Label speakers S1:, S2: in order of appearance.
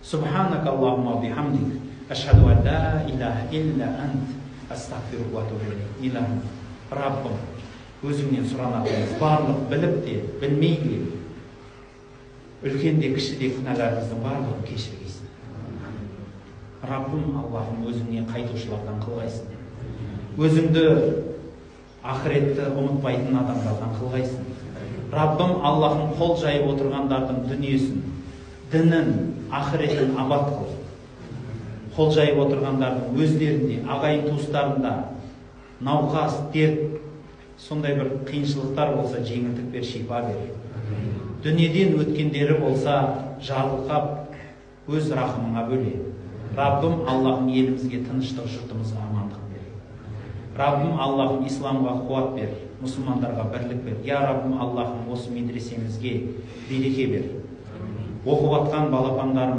S1: Субханак Аллахумма бихамдик, ашхаду ан ла илаха илля ант, астағфирука уа атубу илейк. Илахым, Раббым, өзіңнен сұранатынымыз барлық біліп те, білмей де, үлкен де, кіші де күнәларымыздың барлығын кешіргейсің. Раббым, Аллахым, өзіңе қайтушылардан қылғайсың. Өзіңді ақыретті ұмытпайтын адамдардан қылғайсың. Раббым, Аллахым, қол жайып отырғандардың дүниесін, дінін, ақыретін абат қыл. Қол жайып отырғандардың өздерінде, ағайын туыстарында науқас, дерт, сондай бір қиыншылықтар болса, жеңілдік бер, шипа бер. Дүниеден өткендері болса, жарылқап, өз рахымыңа бөле. Раббым, Аллахым, елімізге тыныштық, жұртымызға амандық бер. Раббым, Аллахым, исламға қуат бер, мұсылмандарға бірлік бер. Я Раббым, Аллахым, осы медресемізге береке бер. Оқып атқан балапандарым